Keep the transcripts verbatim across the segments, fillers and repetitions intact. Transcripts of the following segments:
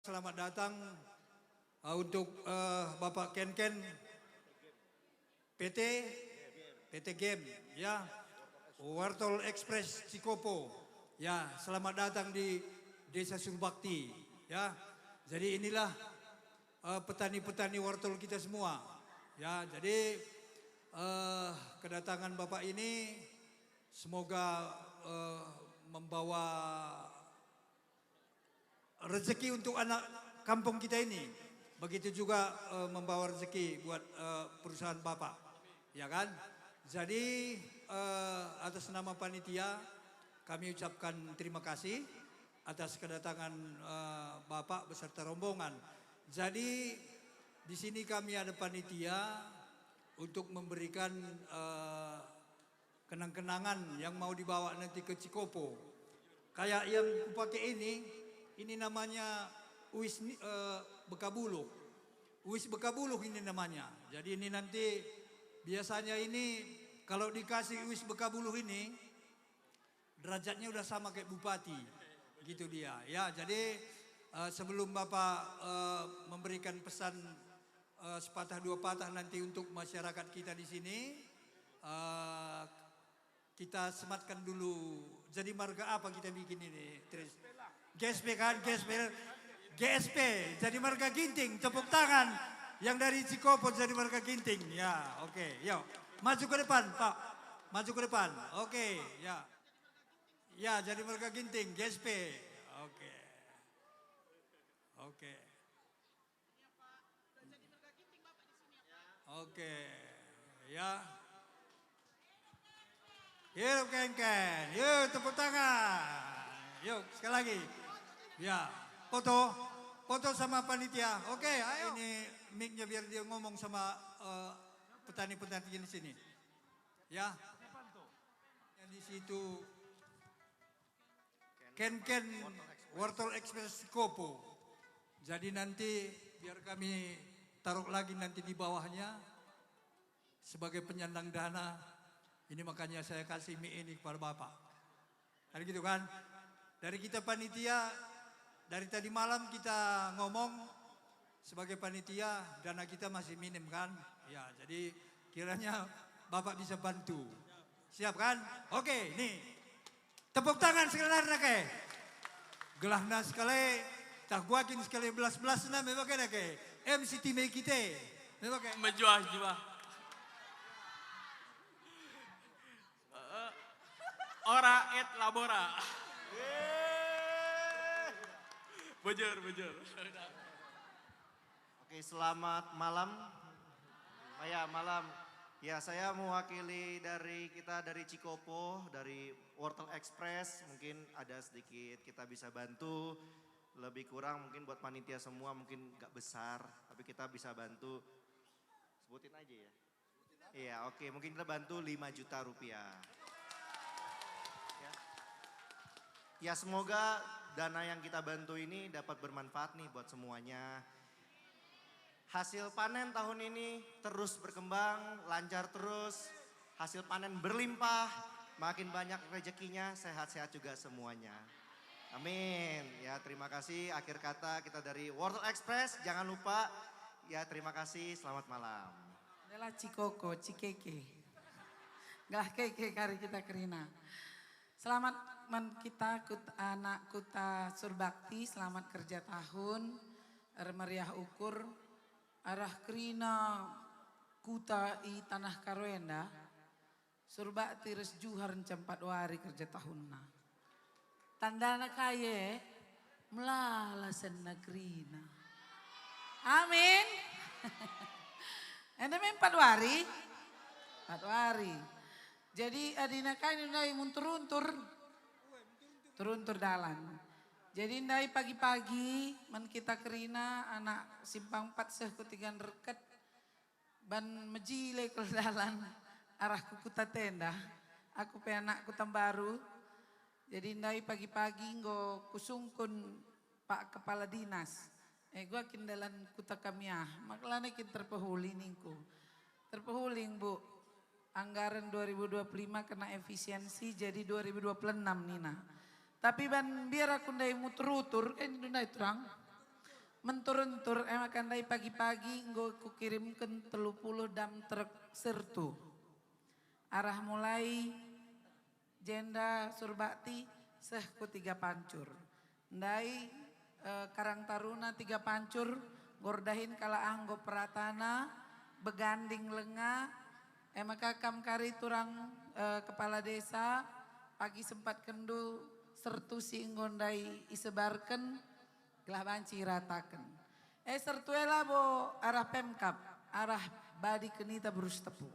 Selamat datang, eh, untuk, eh, Bapak Kenken, P T, P T Game, ya. Wartol Express Cikopo, ya. Selamat datang di Desa Surbakti, ya. Jadi inilah, eh, petani-petani wartol kita semua, ya. Jadi, eh, kedatangan Bapak ini semoga, eh, membawa rezeki untuk anak kampung kita ini. Begitu juga, eh, membawa rezeki buat, eh, perusahaan Bapak. Ya kan? Jadi, eh, atas nama panitia, kami ucapkan terima kasih atas kedatangan, eh, Bapak beserta rombongan. Jadi, di sini kami ada panitia untuk memberikan, eh, kenang-kenangan yang mau dibawa nanti ke Cikopo. Kayak yang kupake ini, ini namanya uis ni-, eh, bekabuluh. Uis bekabuluh ini namanya. Jadi ini nanti biasanya ini kalau dikasih uis bekabuluh ini, derajatnya udah sama kayak bupati. Gitu dia. Ya, jadi, eh, sebelum Bapak, eh, memberikan pesan, eh, sepatah dua patah nanti untuk masyarakat kita di sini, eh, kita sematkan dulu. Jadi marga apa kita bikin ini, Tris? G S P kan, G S P. G S P, jadi marga Ginting, tepuk tangan. Yang dari Cikopo jadi marga Ginting. Ya, oke, yuk. Maju ke depan, Pak. Maju ke depan. Oke, ya. Ya, jadi marga Ginting, G S P. Oke. Oke. Oke, ya. Yuk, Kenken. Yuk, tepuk tangan. Yuk, sekali lagi. Ya, foto. Foto sama panitia. Oke, ayo. Ini mic-nya biar dia ngomong sama, eh, petani-petani di sini. Ya. Yang di situ Kenken Wortel Express Kopo. Jadi nanti biar kami taruh lagi nanti di bawahnya sebagai penyandang dana. Ini makanya saya kasih mic ini kepada Bapak. Kan gitu kan? Dari kita panitia, dari tadi malam kita ngomong sebagai panitia, dana kita masih minim kan? Ya, jadi kiranya Bapak bisa bantu. Siap kan? Oke, nih. Tepuk tangan sekali nari nake. Gelahna sekali, tah guakin sekali belas-belasna me bage nake. M C T me kite. Me bage. Mejuah-juah. Eh, ora et labora. Bujur, bujur. Oke, selamat malam. Oh ya, malam. Ya, saya mewakili dari kita dari Cikopo, dari Wortel Express. Mungkin ada sedikit kita bisa bantu, lebih kurang mungkin buat panitia semua mungkin nggak besar, tapi kita bisa bantu. Sebutin aja ya. Iya, oke, mungkin kita bantu lima juta rupiah. Ya. Ya, semoga dana yang kita bantu ini dapat bermanfaat nih buat semuanya. Hasil panen tahun ini terus berkembang, lancar terus, hasil panen berlimpah, makin banyak rezekinya, sehat-sehat juga semuanya. Amin. Ya, terima kasih. Akhir kata kita dari Wortel Express, jangan lupa. Ya, terima kasih. Selamat malam. Adalah Cikoko, Cikeke. Gelah keke kari kita kerina. Selamat man kita kut-, anak Kuta Surbakti, selamat kerja tahun, ermeriah ukur, arah kerina kuta i tanah Karo enda, Surbakti ras Juhar nca empat wari kerja tahunna. Tandana kai e? Melala senna kerina. Amin. Enda me empat wari? Empat wari. Jadi adina kai ndai muntur-untur? Turuntur dalan. Jadi ndai pagi-pagi man kita kerina anak Simpang Empat seh ku Tiga Reket ban mejile kal dalan arah ku Kuta Tenda. Aku pe anak Kuta Mbaru. Jadi ndai pagi-pagi enggo kusungkun Pak Kepala Dinas. E, gua kin dalan Kuta kami ah, mak lanai kin terpehuli ningku. Terpehuli, Bu. Anggaran dua ribu dua puluh lima kena efisiensi jadi dua ribu dua puluh enam nina. Tapi ban biar aku ndai mutur-utur, kan itu ndai terang. Mentur-entur, e maka ndai pagi-pagi enggo kukirimken telu puluh dam truk sertu. Arah mulai jenda Surbakti seh ku Tiga Pancur. Ndai, eh, Karang Taruna Tiga Pancur, enggo erdahin kalak ah enggo peratana, beganding lenga, e maka kam kari turang, eh, kepala desa, pagi sempatkenndu sertu si enggo ndai isebarken, gelah banci irataken. E sertu e labo arah Pemkab, arah Badi Kenita Beru Sitepu.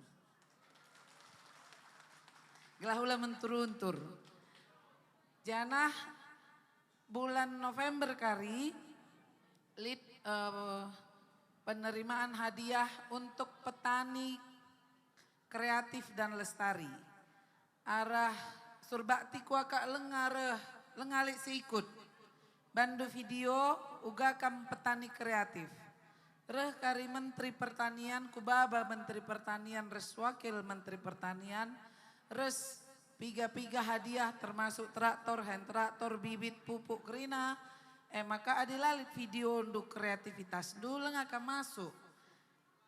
Gelah ula mentur-untur. Janah bulan November kari, lit, eh, penerimaan hadiah untuk petani kreatif dan lestari. Arah Surbakti kuakap lenga reh, lenga lit si ikut. Bandu video, uga kam petani kreatif. Reh kari Menteri Pertanian, kubaba Menteri Pertanian res Wakil Menteri Pertanian, res piga-piga hadiah termasuk traktor, hand traktor, bibit, pupuk kerina. E maka adi la lit videondu, kreativitasndu, lenga kam masuk.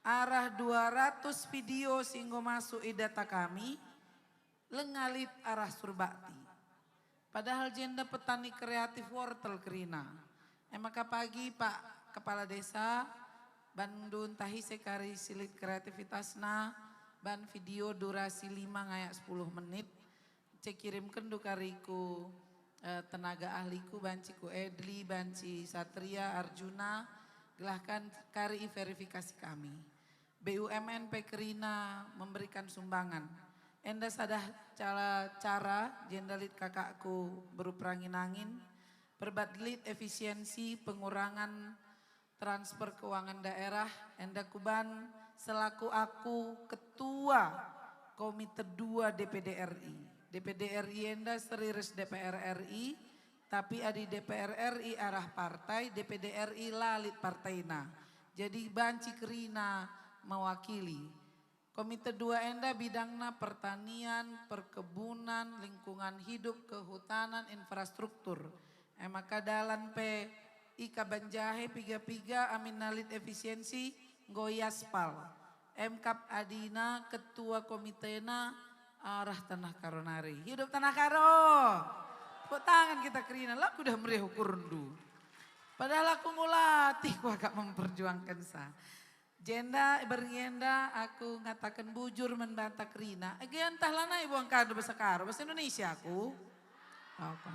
Arah dua ratus video si enggo masuk i data kami, lenga lit arah Surbakti. Padahal jenda petani kreatif wortel kerina. E maka pagi, Pak Kepala Desa, bandu ntah ise kari si lit kreativitasna, ban video durasi lima ngayak sepuluh menit, cekirimkenndu kari ku, eh, tenaga ahliku, banci ku Edli, banci Satria, Arjuna, gelah kan kari iverifikasi kami. B U M N pe kerina memberikan sumbangan. Enda sada cala-, cara, jenda lit kakakku beru Perangin-angin, perbat lit efisiensi pengurangan transfer keuangan daerah, enda kuban selaku aku ketua Komite dua D P D R I. D P D R I enda seri ras D P R R I, tapi adi D P R R I arah partai, D P D R I la lit partaina. Jadi banci kerina mewakili. Komite dua enda bidangna pertanian, perkebunan, lingkungan hidup, kehutanan, infrastruktur. E maka dalan pe ikaban jahe piga-piga aminna lit efisiensi enggo iaspal. Emkap adina ketua komitena arah Tanah Karo nari. Hidup Tanah Karo! Tepuk tangan kita kerina, la kudah meriah ukurndu. Padahal aku ngulatih kuakap memperjuangkensa. Jenda, berngi enda aku ngataken bujur man banta kerina. Ege ntah lanai buangkandu bahasa Karo, bahasa Indonesia aku. Apa?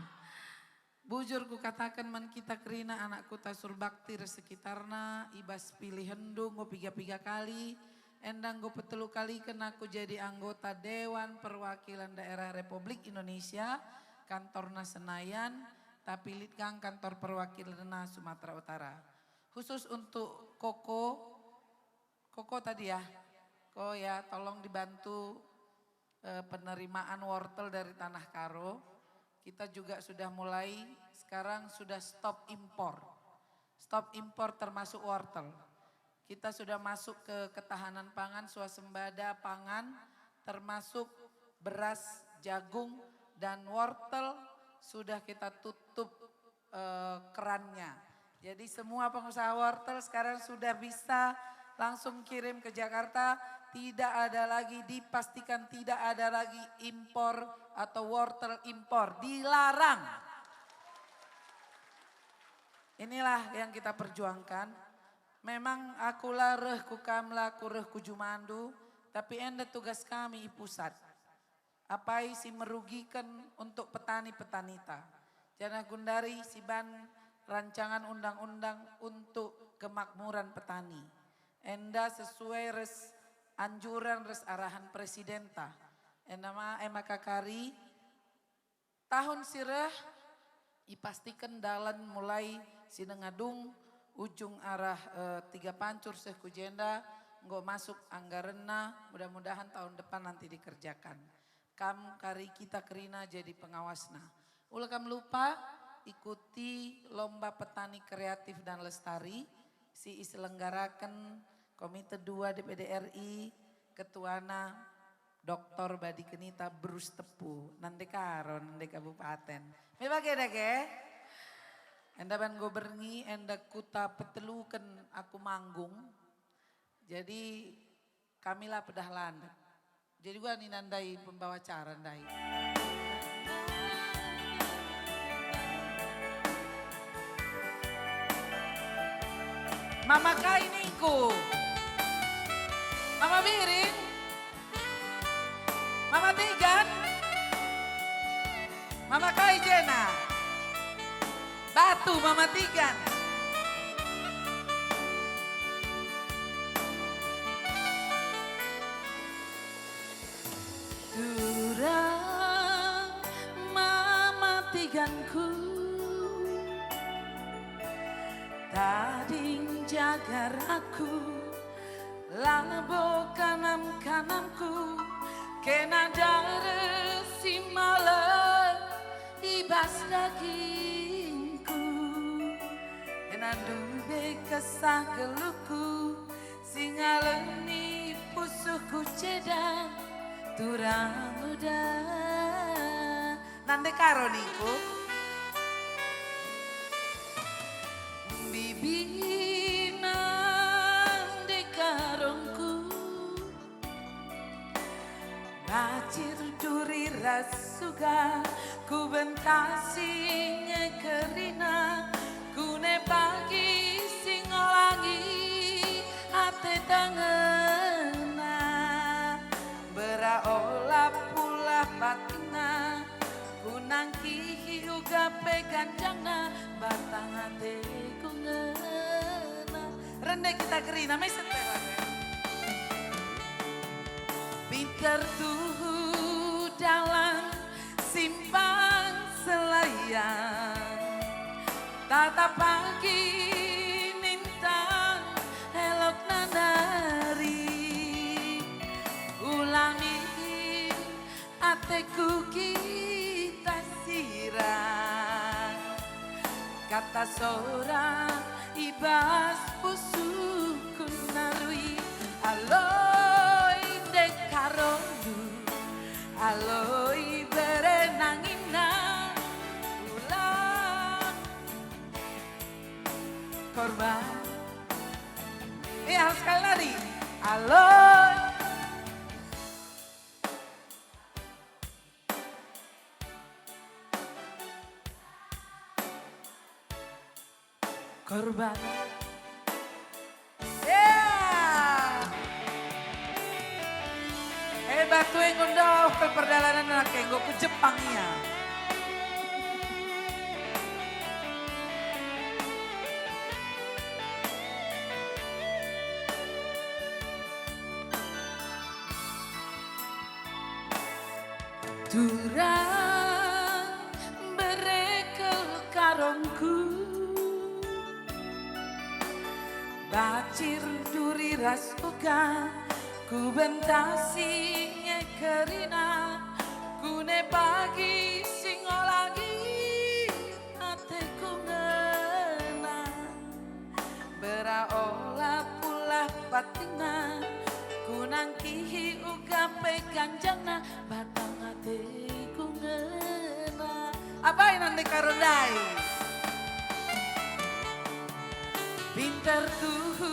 Bujur kukataken man kita kerina anak kuta Surbakti ras sekitarna, i bas pilihenndu enggo piga-piga kali, enda enggo petelu kaliken aku jadi anggota Dewan Perwakilan Daerah Republik Indonesia, kantorna Senayan, tapi lit kang kantor perwakilanna Sumatera Utara. Khusus untuk Koko, Koko tadi ya, Ko ya, tolong dibantu, eh, penerimaan wortel dari Tanah Karo. Kita juga sudah mulai, sekarang sudah stop impor. Stop impor termasuk wortel. Kita sudah masuk ke ketahanan pangan, swasembada pangan, termasuk beras, jagung, dan wortel sudah kita tutup, eh, kerannya. Jadi semua pengusaha wortel sekarang sudah bisa langsung kirim ke Jakarta, tidak ada lagi, dipastikan tidak ada lagi impor atau wortel impor, dilarang. Inilah yang kita perjuangkan. Memang aku la reh ku kam, la ku reh ku jumandu, tapi enda tugas kami i pusat. Apai si merugiken untuk petani-petanita. Janah gundari siban rancangan undang-undang untuk kemakmuran petani. Enda sesuai res anjuran res arahan Presidenta. Enda ma, e maka kari, tahun si reh ipastiken dalan mulai Sinengadung ujung arah, eh, Tiga Pancur seh ku jenda enggo masuk anggarenna, mudah-mudahan tahun depan nanti dikerjakan. Kam kari kita kerina jadi pengawasna. Ula kam lupa ikuti lomba petani kreatif dan lestari si iselenggaraken Komite dua D P D R I, ketuana Doktor Badi Kenita Beru Sitepu, nande Karo, nande kabupaten. Me bage dage? Enda ban enggo berngi, enda kuta peteluken aku manggung. Jadi kami la pedah landek. Jadi gua nina ndai pembawa acara ndai. Mama Kai ningku. Mama Birin. Mama Tigan. Mama Kai jena. Batu Mama Tigan. Turang Mama Tiganku, tading jagar aku, labo kanam-kanamku, kena dareh si malem i bas dagingku, kena ndube kesah geluhku, si ngalemi pusuhku ceda turang uda. Nande Karo ningku. Bibi nande Karongku. Bacir duri ras uga kubentasi nge kerina, kune bagi si ngolangi ate dengena. Bera ola pulah patina, kunangkihi uga pe ganjangna, batang ateku ngena. Rende kita kerina, mesen pe lagu. Pinter tuhu dalan simpang selayan, tatap pagi nintang elokna nari. Ulamin ateku kita sirang. Kata sora i bas pusuhku narui, aloi ndekarondu, aloi berenangina, ulang korban. Eh, harus sekali lagi. Aloi. Korban. Ya. Eh, batu enggo ndauh kal perdalanen nake enggo ku Jepang ia. Turang berekel karongku, bacir duri ras uga kubentasi nge kerina, kune pagi si ngolangi ateku ngena. Bera ola pulah patina, kunangkihi uga pe ganjangna, batang ateku ngena. Apai nande Karo ndai. Pinter tuhu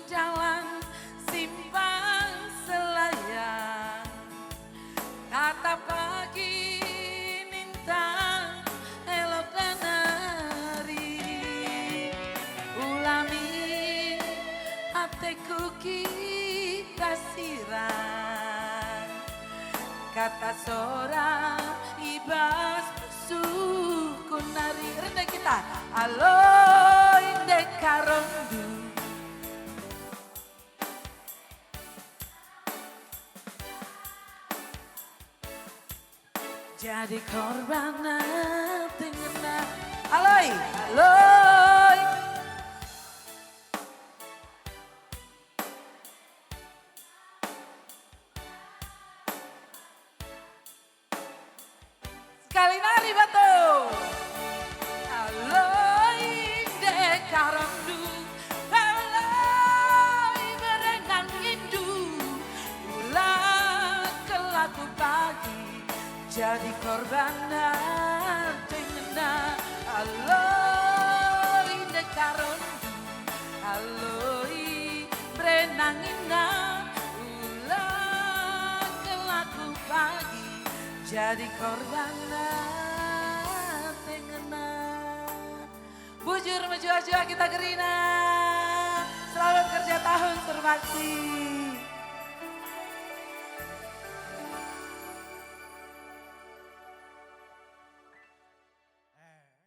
dalan simpang selayan. Tatap pagi nintang elok nari, ulamin ateku kita sirang. Kata sora i bas pusuhku nari. Rende kita, aloi ndekarondu. Jadi korban atengenna. Aloi, aloi. Sekali nari batu. Aloi ndekarondu, aloi berenangindu, ula kelaku pagi jadi korban atengenna. Aloi. Loi berenang inna, ulang kelaku pagi jadi korban ate ngena. Bujur mejuah-juah kita kerina. Selamat kerja tahun Surbakti.